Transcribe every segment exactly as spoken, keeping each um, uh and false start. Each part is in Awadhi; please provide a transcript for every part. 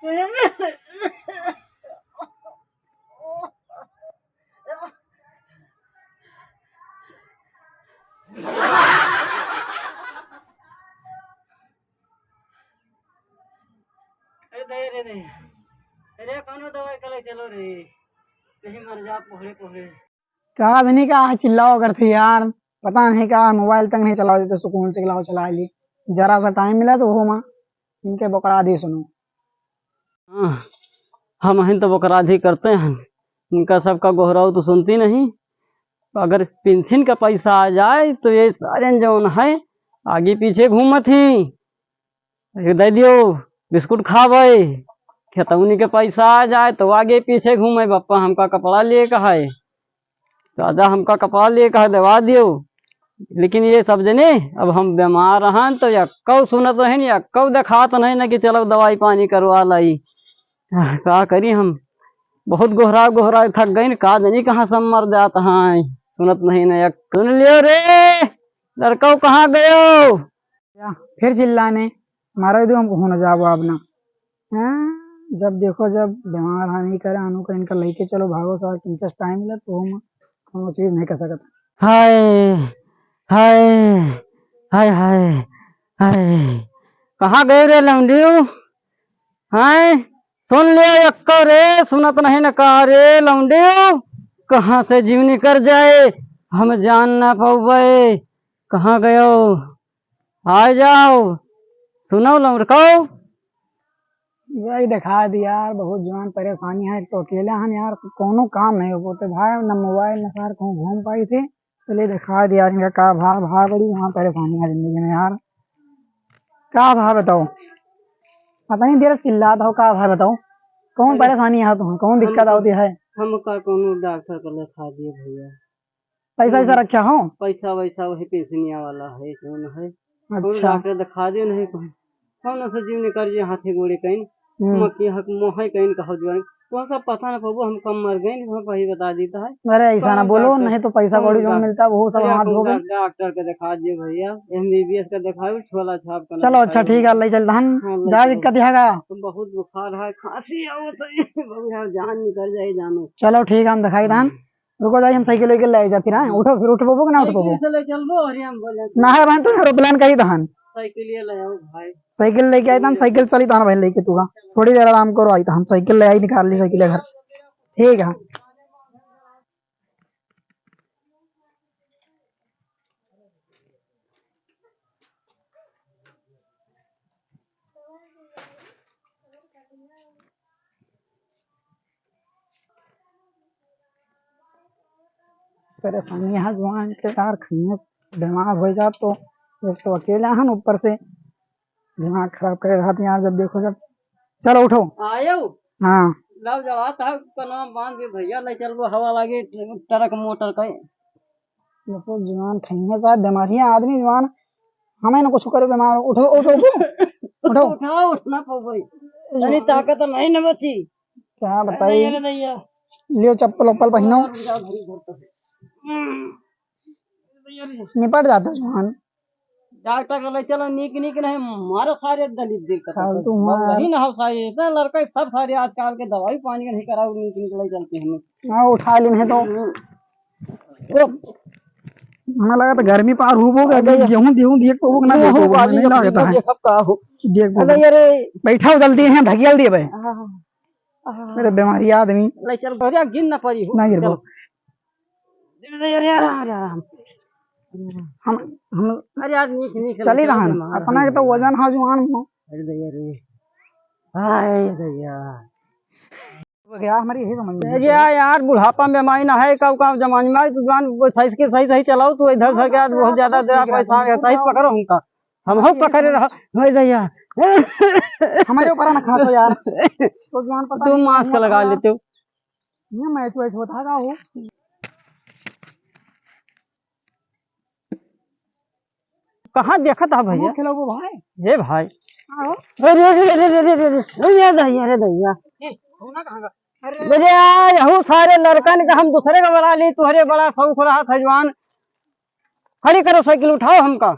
अरे दे रे दे। अरे कौनो दवाई करे चलो रे। नहीं मर जा पोहरे पोहरे। का जनी का चिल्लाओ करती यार, पता नहीं का मोबाइल तक नहीं चलाओ देते, सुकून से लाओ चला ली। जरा सा टाइम मिला तो वो माँ इनके बकरा दी सुनो। हाँ, हम हिन तो बकराधी करते हैं, इनका सबका गोहराऊ तो सुनती नहीं। अगर पेंशन का पैसा आ जाए तो ये सारे जौन है आगे पीछे घूमत ही, ये दे दियो बिस्कुट खावे, खेतौनी के पैसा आ जाए तो आगे पीछे घूमे, "बप्पा हमका कपड़ा लिए का है, दादा हमका कपड़ा लिए का है, दवा दियो।" लेकिन ये सब जने, अब हम बीमार रहन तो यक्कौ सुनत रहन, यक्कौ देखात नहीं न कि चलो दवाई पानी करवा लाई। आह, का करी हम, बहुत गोहरा गोहरा थक गई न, का जनी कहाँ से मर जात हैं, सुनत नहीं न यक। सुन लियो रे, लड़कौ कहाँ गयो? या, फिर चिल्लाने, "मारो दो हमको होना जाओ अब ना।" हाँ, जब देखो जब बीमार हानि करे, आनू का इनका लेके चलो, भागो सारा, किंचस टाइम मिला तो हम कोनो चीज नहीं कर सकत। हाय, हाय, हाय, हाय, हाय। कहाँ गए रे लौंडियो? हाय, सुन लिया यक्को रे, सुनत नहीं न का रे लौंडियो? कहाँ से जीव निकर जाए, हम जान ना पौबे। कहाँ गयो? आ जाओ, सुनो लौंडकौ। यही देखा दी यार, बहुत जवान परेशानी है। एक तो अकेले हन यार, कोनो काम नहीं हो पाते भाई, न मोबाइल न सार कहूँ घूम पाई थे। चलिए देखा दी यार इनका का भा, भा बड़ी वहाँ परेशानी है जिंदगी में यार। का भा बताओ, पता नहीं देर चिल्लात हो, का भा बताओ, कौन अरे, परेशानी है तुम्हें, कौन दिक्कत हमका, होती है? हमका कोनो डॉक्टर को दिखा दिए भैया। पैसा वैसा हम्म। रखा हो? पैसा वैसा वही पेंशनिया वाला है, कौन है? कौन अच्छा। डॉक्टर दिखा दियो नहीं कौन? कौन से जीव निकर जे हाथे गोड़े कहीं? हम्म। मक्की हक मोहे कहीं कहो जुआन। तो सब पता न पबो, हम कम मर गए, हम वही बता देता है। अरे ऐसा कौन ना बोलो, डॉक्टर? नहीं तो पैसा कौन कौड़ी जो डॉक्टर? मिलता है, वो सब अरे हाथ कौन धो गए। डॉक्टर, डॉक्टर के दिखा दियो भैया, एमबीबीएस का दिखाओ, छोला छाप का चलो, अच्छा, ठीक है, ले चलता हन। हाँ, ले जा चलो। दिक्कत है का? तो बहुत बुखार है, खांसी है, वो तो ये बहुत यार जान निकल जाए, जानो। चलो, ठीक है, हम दिखाई दहन। हम्म। रुको जाई, हम साइकिल वाइकिल ले जा फिर, हाँ? उठो, फिर उठ पाबो कि ना उठ पाबो? साइकिल से ले चलबो, अरे हम बोले। ना है बहन, तू एरोप्लेन का ही दहन। साइकिल ये ले आओ भाई। साइकिल लेके आई तहन, साइकिल चली तहन बहन लेके तू, हाँ। थोड़ी देर आराम करो, आई तहन साइकिल ले आई, निकाल ली साइकिल घर। ठीक है। परेशानी है जुआन के यार, खइया से बीमार हो जात तो एक तो अकेले हन, ऊपर से दिमाग खराब करे रहत यार। जब देखो जब, चलो उठो। आयो। हाँ। लाओ जवाब था, कनवा बांध के भैया ले चल, वो हवा लागे, ट्रक मोटर का। देखो जुआन खइया साहब, बीमारियां आदमी जुआन, हमें ना कुछ करे बीमार। उठो, उठो, उठो। उठो। उठाओ, उठना पो भाई। तनी ताकत नहीं न बची। क्या बताई? अरे दैया। लियो चप्पल उप्पल पहनो। और जाओ, घर, घर पर। हम्म। निपट जाता जुआन। डॉक्टर के ले चलो, नीक नीक नहीं, मारो सारे दलित दिल का। फालतू मार। वही ना हो सारे, इतना लड़का सब सारे आजकल के दवाई पानी के नहीं कराओ, नीक नीक ले चलते हैं। हाँ, उठा लेन है तो। ओ, हमें लगा तो गर्मी पार हो गया, अरे गेहूं, गेहूं देख पाबो कि ना देख पाबो, नहीं लगता है। देखब का हो। देख पाबो। अरे यार। बैठा हो जल्दी है, ढकिया दिए भाई। हाँ, हाँ। अरे बीमारी आदमी। ले चल, बढ़िया गिन ना पड़ी हो। ना गिरबो। चलो। अरे, अरे, अरे, अरे, अरे। हम, हम अरे यार, नीक, नीक चली लगे रहन। बीमार अपना के तो हो। वजन है जुआन में। अरे दैया रे। हाय दैया। हो गया, हमारी यही समझ में अरे नहीं। यार, बुढ़ापा में बीमारी ना है, का, का जमाने में, तू जुआन वो सही के सही, सही चलाओ, तू इधर उधर के आज बहुत ज्यादा दे, पैसा आ गया, सही पकड़ो हमका। हम हो पकड़े रहो, हाय दैया। हमारे ऊपर ना खासो यार। तो जुआन पता तू नहीं मास्क कहाँ लगा लेते हो। ये मैच वैच होता का हो? कहाँ देखत है भैया? हम खेलोगे भाई? हे भाई। हाँ हो। अरे, अरे, अरे, अरे, अरे, अरे, अरे, अरे, दैया, अरे, दैया। ए, हो ना कहाँ का? अरे। अरे, यार, यहू सारे लड़कन का हम दूसरे का बना ली, तुहरे बड़ा शौक रहा था जवान। खड़ी करो साइकिल, उठाओ हमका।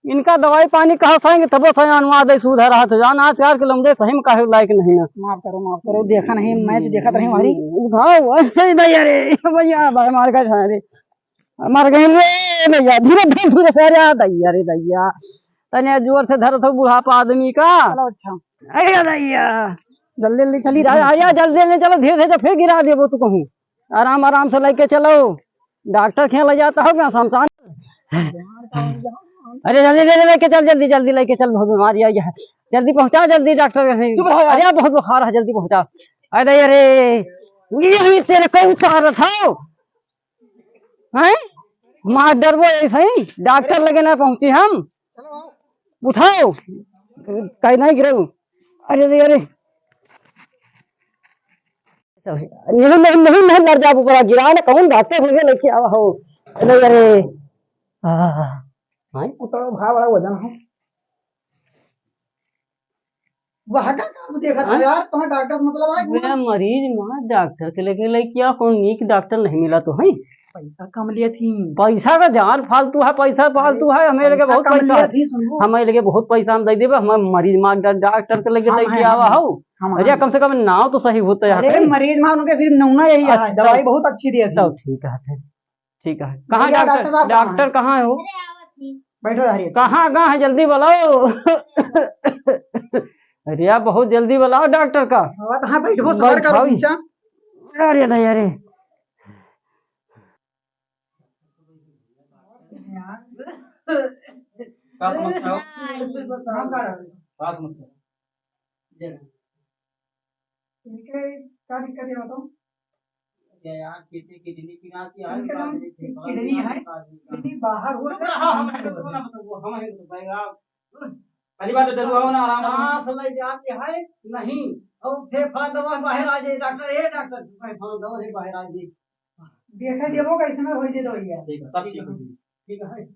इनका दवाई पानी कहा सहेंगे, तबो सयान वहाँ दे सुधा रहत है। जान आज काल के लमदे सही में काहे लायक नहीं है। माफ करो, माफ करो, देखा नहीं, मैच देखत रही हमारी। उठाओ, अरे भैया रे, भैया, भाई मार गए रे, मार गए रे भैया, धीरे, धीरे, धीरे से, अरे दैया रे दैया, तने जोर से धरत हो बुढ़ापा आदमी का। चलो अच्छा। अरे दैया, जल्दी जल्दी चलिए। जा, आया, जल्दी ले चलो, धीरे से तो फिर गिरा देबो तू कहूँ। आराम आराम से लेके चलो, डॉक्टर के यहाँ ले जाता हो क्या शमशान? अरे जल्दी जल्दी लेके चल, जल्दी जल्दी लेके चल, बहुत बीमारी आई है, जल्दी पहुँचा, जल्दी डॉक्टर के यहाँ। चुप रहो यार। अरे बहुत बुखार है, जल्दी पहुँचा। अरे अरे, ये भी तेरे को उतार था। हैं? मार डरबो ऐसे ही, डॉक्टर लगे ना पहुँची हम। उठाओ, कहीं नहीं गिरो। अरे अरे अरे, नहीं नहीं नहीं नहीं, लड़ जाबो, बड़ा गिरा ना, कौन डॉक्टर लगे लेके आवा हो। अरे अरे, हाँ। भाई उतारो, भा बड़ा वजन है। वह का काम देखत हो हाँ? यार, तुम्हें डॉक्टर से मतलब है? मेरा मरीज माँ डॉक्टर के लेके लेके आओ, कौन नीक डॉक्टर नहीं मिला तो है। पैसा कम लिए थी। पैसा का जान फालतू है, पैसा फालतू है, हमें लगे पैसा बहुत कम पैसा लिए है। थी, सुनबो। हमें लगे बहुत पैसा हम दे देबे, हमें मरीज माँ डा-, डॉक्टर के लेके हम लेके हैं, आवा हम हो। हम अरे हैं। कम से कम नाव तो सही होता है अरे यार। मरीज माँ उनके सिर्फ नमूना यही है, अच्छा। दवाई बहुत अच्छी दिया थी। तब ठीक है, ठीक है। कहाँ भैया, डॉक्टर? डॉक्टर साहब कहाँ डॉक्टर हैं? कहाँ है वो? अरे, आवत ही। बैठो यार, ये कहाँ, कहाँ है? जल्दी बुलाओ। अरे यार, बहुत जल्दी बुलाओ डॉक्टर का। आवत हाँ, बैठो, सबर करो बैठाओ। नीचा। अरे नहीं, अरे। का समस्या हो? नमस्कार। का समस्या? इनके का दिक्कत है बताओ? क्या यार, किडनी, किडनी पिराती है, इनके नाम किडनी है, किडनी बाहर हो रहा है। हाँ, हम हैं तो ना, मतलब, वो हम हैं तो भाई, आप पहली बात तो डरुआओ ना, आराम से। सांस ले जाती है नहीं, और फेफड़ा दबा बाहर आ जाए, डॉक्टर, ए डॉक्टर, फेफड़ा दबा है बाहर आ जाए। देखे देबो कैसे ना हो जाए दवाइया। ठीक है, सब ठीक हो जाए। ठीक है।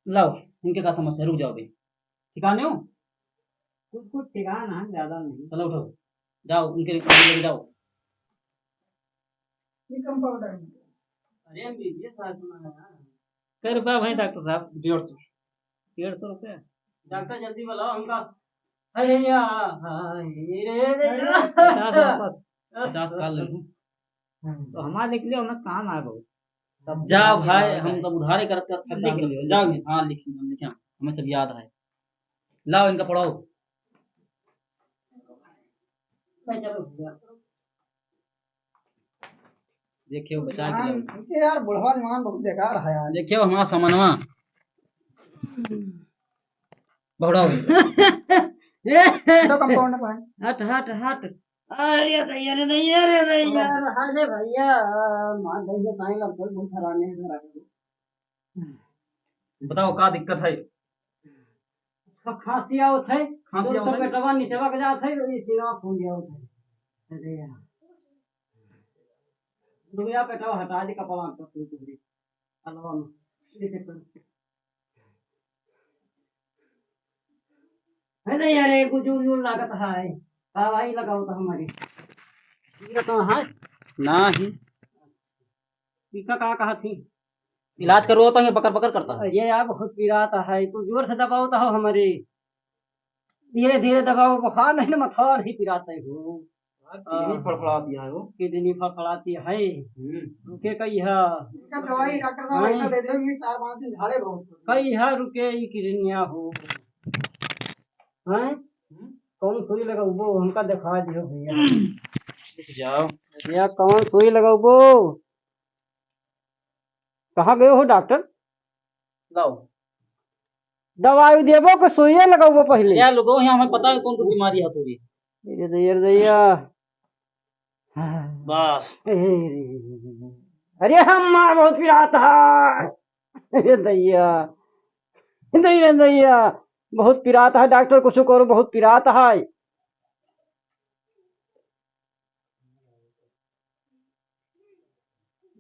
लाओ, इनके का समस्या, रुक जाओ बे। ठिकाने हो? कुछ, कुछ ठिकाना है, ज्यादा नहीं। चलो उठो, जाओ, उनके लेके जाओ। ये कम पाउडर है। अरे एमबीबीएस आदमी है यार। कै रुपया भाई डॉक्टर साहब? डेढ़ सौ। डेढ़ सौ रुपया? डॉक्टर जल्दी बुलाओ हमका। अरे या, हाय रे, रे, रे। पचास वापस। पचास का ले लूं। तो हमारे लिख लियो, हमें काम आए बहुत। सब जाओ लिख भाई, लियो, हम सब उधारे करत करत थक लिख जाते हैं। लियो, जाओ, लिख लियो। हाँ, लिख लियो, लिख लियो। हमें सब याद है। लाओ, इनका पढ़ाओ। ले चलो भैया। देखियो, बचा के हाँ, लाओ। इनके यार, बुढ़वा जवान बहुत बेकार है यार। देखियो, हमारा समनवा। बहुड़ाओ। तो कंपाउंडर भाई। हट, हट, हट। अरे भैया रे भैया रे भैया, अरे भैया, मार दे साईं, लगभग बहुत हराने हैं। बताओ, का दिक्कत है? सब खांसी आवत है, खांसी तो आवत है? पेटवा नीचवा के जात है, ये सीना फूल जावत है। अरे यार। दुनिया पेटवा हटा दे, कपड़ा का फूल टुकड़ी। अलवा में। ये चेक कर। है नहीं यार, ये कुछ उल उल लागत है। दवाई लगाओ तो हमारी। ये तो है। ना ही। इसका का कहा थी? इलाज करो तो ये बकर बकर करता है। अरे यार, बहुत पीरात है, कुछ जोर से दबाओ तो हमारे। धीरे धीरे दबाओ, बुखार नहीं ना, माथा नहीं पिरात है हो। यार, किडनी आ। फड़फड़ाती है हो। किडनी फड़फड़ाती है। हम्म। रुके कई है। इसका दवाई डॉक्टर साहब हाँ। ऐसा दे दे, ये चार पाँच दिन झाड़े बहुत। कई है रुके ई किडनिया हो। हैं? हम्म। कौन सुई लगाउबो, हमका दिखा दियो भैया। रुक जाओ। भैया, कौन सुई लगाउबो? कहाँ गयो हो डॉक्टर? लाओ। दवाई देबो कि सुइया लगाउबो पहले? यार लोगो, यहाँ हमें पता है कौन सी बीमारी है तोरी। ये दे, ये दे, या। बस। अरे हमार बहुत पिरात है। ये दैया। दैया, दैया। बहुत पिरात है डॉक्टर, कुछ करो, बहुत पिरात है।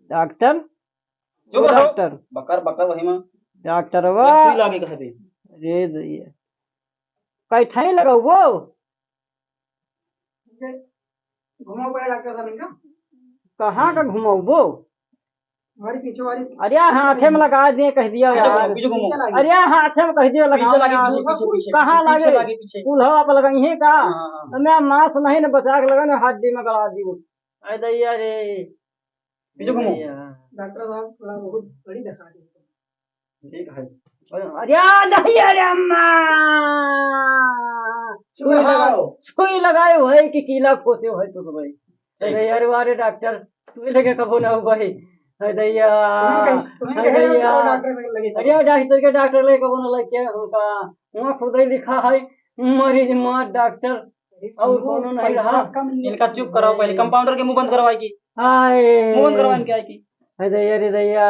डॉक्टर? चुप ओ रहो। डॉक्टर। बकर, बकर वही में। डॉक्टरवा। सुई लागे कहे दे। अरे दैया। कई ठाई लगाउबो? घुमाओ पहले डॉक्टर साहब इनका। कहाँ का घुमाउबो? हमारी पीछे वाली अरे यार, हाथे में लगा दिए, कह दिया पीछे यार। घूमो, पीछे घूमो। पीछे लागे। अरे यार, हाथे में कह दिया, पीछे लगा लागे, यार। पीछे, पीछे, पीछे, कहाँ पीछे लागे? लागे, पीछे। कुल्हा आप लगाई है का? हाँ, हाँ, हाँ। तो मैं मांस नहीं न बचा के लगा ना, हड्डी में गड़ा दी। अरे दैया रे। पीछे घूमो। दैया। डॉक्टर साहब, थोड़ा बहुत बड़ी दिखा दे। ठीक है। अरे, अरे, आ, नहीं, अरे अम्मा! सुई लगा-, सुई लगाए हुए कि कीला खोसे हुए तो भाई। ठीक। अरे यार, वारे डॉक्टर, सुई लगे कबो ना हो भाई। अरे दैया, तुम्हें कहीं, तुम्हें अरे कहीं दैया। डॉक्टर से लगे चलो। अरे डॉक्टर के, डॉक्टर ले कबो ना लगे हमका। वहाँ खुद ही लिखा है, मरीज मौत डॉक्टर, अरे और सुनो, कोनो नहीं पैसा रहा। कम नहीं इनका चुप कराओ पहले, कंपाउंडर के मुंह बंद करवाए की। हाय। मुंह बंद करवाए इनके आए की। अरे दैया, अरे दैया।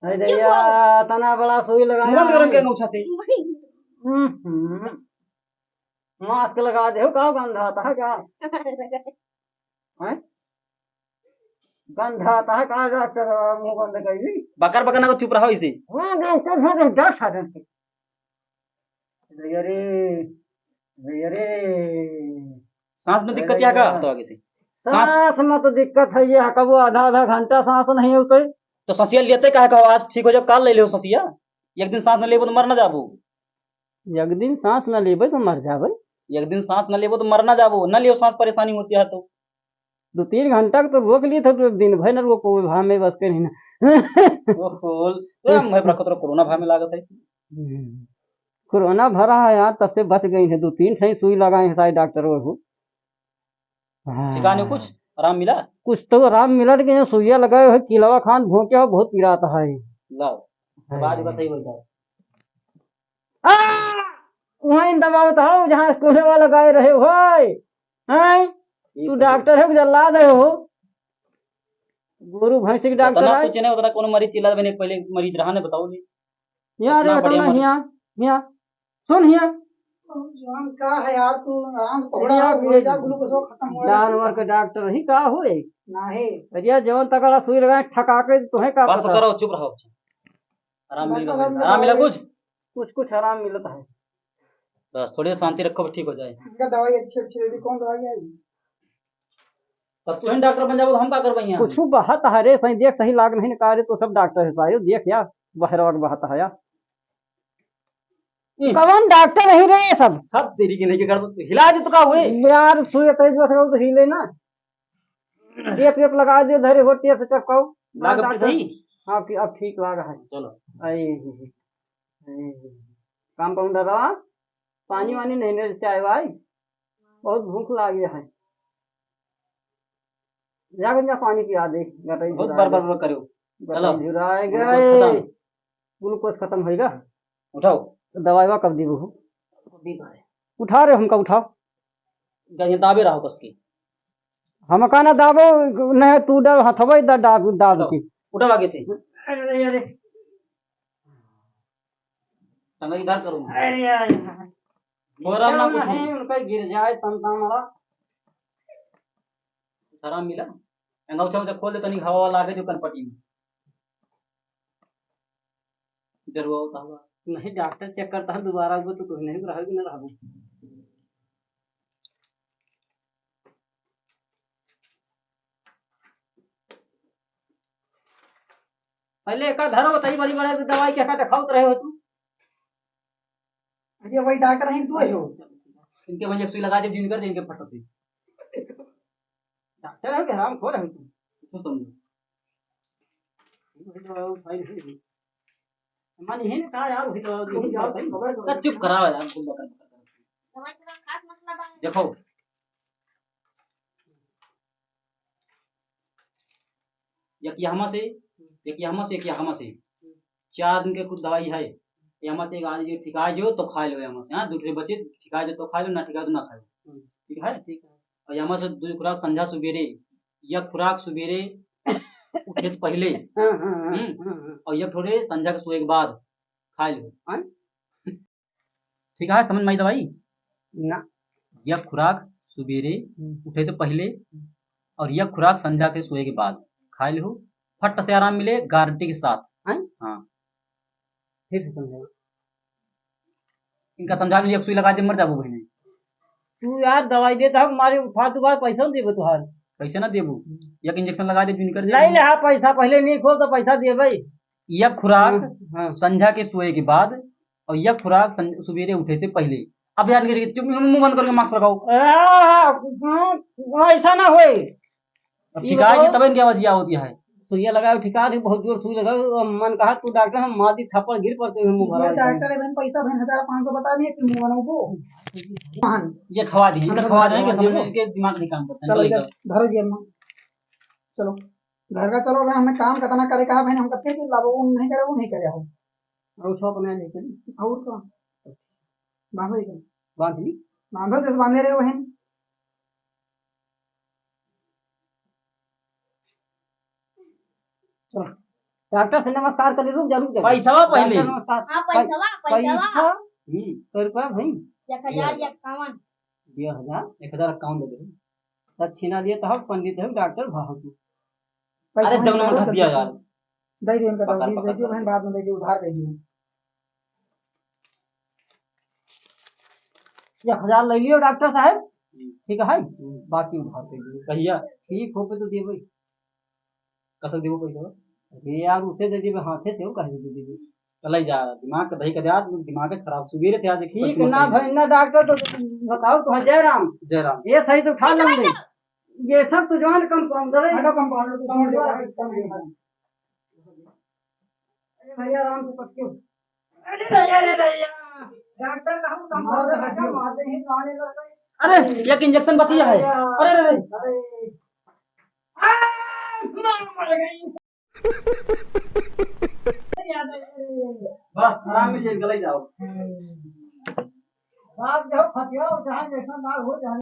अरे क्यों दैया, हुआ? तना बड़ा सुई लगा मुंह बंद करो इनके अंगूठा से। हम्म, हम्म। मास्क लगा दे हो, का गंध आता है क्या? हैं? गंध आता है का डॉक्टर? मुंह बंद कर ली। बकर बकर ना को चुप रहो इसे। हाँ, डॉक्टर साहब, डॉक्टर साहब। अरे, अरे। सांस में दिक्कत अरे या का? यार। तो आगे से। सांस सांस में तो दिक्कत है, ये कबो आधा आधा घंटा सांस नहीं होते। तो सांसिया लेते काहे का? आज ठीक हो जाओ, काल ले लो सांसिया। एक दिन सांस न लेबो तो मर ना जाबो। एक दिन सांस न लेबे तो मर जाबे। एक दिन सांस न लेबो तो मर ना जाबो, न लियो सांस, परेशानी होती है तो। दो तीन घंटा के तो रोक लिए थे, तो दिन भर न रोको, भाव में बस के नहीं ना। ओहो, तो हम है रखत रहो, कोरोना भाव में लागत है। हम्म। कोरोना भरा है यार, तब से बच गई है, दो तीन ठे सुई लगाए हैं सारे डॉक्टर वो। हाँ। ठिकाने कुछ आराम मिला? कुछ तो आराम मिला, लेकिन ये सुइया लगाए हो, किलवा खान भोंके हो, बहुत पिरात है। लाओ, तो बाद में बताइए बोलता है। आ! वहीं दबावत हो, जहाँ स्कूल वाला गए रहे हो, हैं? ठीक तू है। डॉक्टर है कि जल्लाद है हो? गोरू भैंसी के तो डॉक्टर इतना है? कुछ नहीं, उतना कोनो मरीज चिल्ला बने, पहले मरीज रहा ने बताओ जी। यार, इतना ये बताओ बढ़िया ना, मरीज। हिया, हिया, सुन हिया। जवान का है यार, तू आराम से पकड़ा, हिया, हो जा, ग्लूकोज खत्म हो रहा है। जानवर के डॉक्टर ही का होए? नहीं। अरे यार, जवन तगड़ा सुई लगाए, ठका के, तुम्हें का बस पता? करो, चुप रहो। आराम मिल गया, आराम मिला कुछ? कुछ, कुछ आराम मिलता है। बस थोड़ी देर शांति रखो, ठीक हो जाए। इनका दवाई अच्छी, अच्छी दे दी। कौन दवाई है? तब तू ही डॉक्टर बन जाओ तो हम का करबे यहाँ? कुछ बहत है रे, सही देख, सही लाग नहीं निकाले तो सब डॉक्टर है सारे, देख यार, बहरवा के बहत है यार। ई। कौन डॉक्टर नहीं रे सब? हद तेरी के नहीं के कर, हिला दे तो का हुए? यार, सुई तेज बस तो हिले ना। टेप वेप लगा दे, धरे हो, टेप से चपकाओ। लाग अब डॉक्टर। सही? हाँ, कि अब ठीक लाग है। चलो। आई, आई, आई। कंपाउंडर रहा, पानी वानी नहीं मिल चाहे भाई, बहुत भूख लागी है। जा गंजा पानी पिया दे, गटई बहुत झुराए बार बार गए। बार करो। गटई चलो। झुराए ग्लूकोज गए। खत्म। ग्लूकोज खत्म होइगा। उठाओ। तो दवाई वा कब दीबू? अभी कहाँ है? उठा रे, हमका उठाओ। गंजा दाबे रहो कस के। हमका ना दाबो, नहीं तू डर हथवा इधर दाब, दाब उठाओ। के। उठाओ आगे से। अरे, अरे। टंगरी इधर करो। अरे, अरे। हो रहा ना कुछ। नहीं, उनका गिर जाए, तन तन वाला। आराम मिला। एंगा उछा उछा खोल दे, तनी हवा वाला आगे जो कनपटी में। जरूर होता हुआ। नहीं, डॉक्टर चेक करता है, दोबारा वो तो कुछ नहीं रहा कि ना रहा। पहले एका धरो, बताइए, बड़ी बड़ी दवाई क्या क्या दिखावत रहे हो तू? अरे वही डॉक्टर हैं, तू है हो। इनके वजह सुई लगा दे, दिन कर दे इनके फट से। डॉक्टर है कि हराम खोर है तू? तू समझो। वही तो भाई नहीं। मन यही ने कहा यार, वही तो तुम जाओ, सही। खबर करो। तो चुप कराओ यार, तुम बकर बकर करो। दवाई का खास मतलब है। देखो, एक यहाँ से, एक यहाँ से, एक यहाँ से। चार दिन के कुछ दवाई है। यहाँ से एक आदमी ठिका जो तो खा लो, यहाँ से, हाँ, दूसरे बचे ठिका जो तो खा लो, ना ठिका तो ना खाओ। हम्म। ठीक है? ठीक है। और यहाँ से दो खुराक संझा सुबेरे, या खुराक सुबेरे उठे से पहले, हाँ, हाँ, हाँ, हम्म। हाँ, हाँ। और या थोड़े संझा के सोए के बाद खा लो। हाँ? ठीक है, समझ में आई दवाई? ना। या खुराक सुबेरे हम्म। उठे से पहले हम्म। और या खुराक संझा के सोए के बाद खाए लो, फट से आराम मिले, गारंटी के साथ। हैं? हाँ। फिर से समझाओ। इनका समझा लो, एक सुई लगा दे, मर जाबो बहिनी। तू यार दवाई देता है, मारे फालतू बात, पैसा नहीं देबो तुहार। पैसा ना देबू? एक इंजेक्शन लगा दे, निकल जाए। नहीं ले, हाँ, पैसा पहले नहीं खोल तो पैसा दिए भाई। एक खुराक हाँ, हाँ। संझा के सोए के बाद और एक खुराक सं-, सुबेरे उठे से पहले। अब यार, मुंह बंद करके मास्क लगाओ। आ, आ, ऐसा ना होए। अब ये ठिका है बताओ। कि तबे इनकी आवाज आवत है। सुइया लगाओ, ठिका है, बहुत जोर सुई लगाओ, अब मन कहा तू डॉक्टर, हम मार दी थप्पड़ गिर पड़ते हैं मुंह ये भरा। डॉक्टर है बहन, पैसा बहन हजार पाँच सौ बता दिए, फिर मुंह बनाओ वो। मान। ये खवा दी, इनका खवा देंगे, समझ में इनके दिमाग नहीं काम करता है। चलो चलो इधर इधर। धरो जी अम्मा, चलो घर का चलो। बहन हमने काम कितना करे कहा बहन, हमका फिर चिल्लाबो, वो नहीं करे, वो नहीं करे हो। और सौ बनाए लेकिन। और का? बांधो इधर। बांध ली। बांधो जैसे बांधे रहे बहन। चलो। डॉक्टर से नमस्कार कर ले, रुक जा, रुक जा। पैसवा पहले। डॉक्टर नमस्कार। हाँ, पै-, पैसवा, पैसवा। पैसा? हम्म। कै रुपया भाई? एक हजार इक्यावन। दे हजार? एक हजार इक्यावन दे दे। दक्षिणा लिए तो हम पंडित हैं, डॉक्टर भाव तू। पैसा अरे, नहीं जब नंबर दे, धर दिया यार। दे दे उनका, पकड़, दे दे, पकड़, दे दे, पकड़। बहन, बाद में दे दे, उधार दे दे। एक हजार ले लियो डॉक्टर साहब, हम्म। ठीक है, हम्म। बाकी उधार दे दियो। कहिया? ठीक हो पे तो देबे। कसक देबो पैसा? अरे यार, उसे दे देबे, हाथे से, वो कहे दे देबे? चले जा, दिमाग का दही का दे, आज दिमाग का खराब, सुबेरे से आज एक ठीक ना भाई, ना डॉक्टर तो बताओ तो, जय राम। जय राम। ये सही से उठा लेंगे। ये सब तो जवान कंपाउंडर है। हटो कंपाउंडर, कंपाउंडर, कंपाउंडर। अरे भैया, आराम से पटको। अरे भैया, अरे भैया। डॉक्टर का हम कंपाउंडर मार दे, का मार दे, ही जाने लग गए। अरे, एक इंजेक्शन बतिया है। अरे, अरे, अरे। अरे। आ, मार, मर गई। बस, आराम में जेल गले जाओ। बाप जो फटिया, जहाँ जैसा ना हो, जहाँ